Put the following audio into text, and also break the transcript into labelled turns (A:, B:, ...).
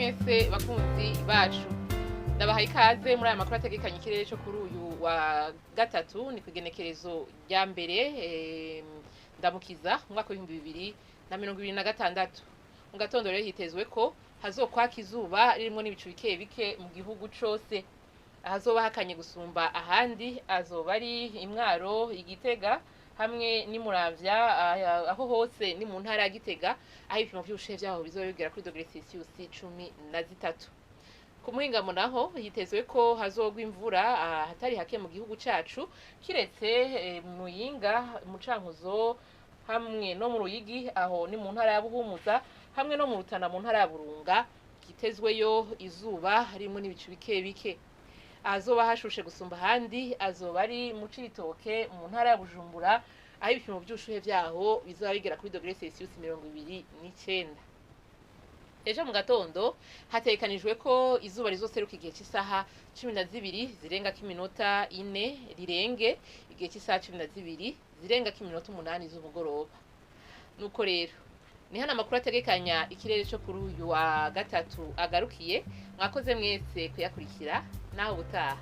A: Mwese bakunzi bacu, ndabahaye ikaze muri aya makuru ategekanye ikirere cyo kuri uyu wa gatatu, ni kugenekerezo rya mbere ndamukiza umwaka w'2026. Mu gatondo rero hitezwe ko hazokwaka izuba ririmo n'ibicu bike bike mu gihugu cose. Ahazoba hakanye gusumba ahandi azoba ari Imwaro, Igitega hamwe n'imuramvya. Aho hose ni mu ntara ya Gitega, aho ibipimo vy'ubushuhe vyaho bizoba bigera kuri dogere Celsius 13. Ku muhingamo naho hitezwe ko hazogwa imvura ahatari hake mu gihugu cacu, kiretse Muyinga, mu Cankuzo hamwe no mu Ruyigi, aho ni mu ntara ya Buhumuza, hamwe no mu Rutana mu ntara ya Burunga, hitezweyo izuba harimwo n'ibicu bike bike. Ahazoba hashushe gusumba ahandi azoba ari mu Cibitoke mu ntara ya Bujumbura, aho ibipimo vy'ubushuhe vyaho bizoba bigera kuri dogere Celsius 29. Ejo mu gatondo hategekanijwe ko izuba rizoseruka igihe cy'isaha 12 zirengako iminota 4, rirenge igihe cy'isaha 12 zirengako iminota 8 z'umugoroba. Nuko rero ni hano amakuru ategekanya ikirere cyo kuri uyu wa gatatu agarukiye. Mwakoze mwese kuyakurikira, naho ubutaha.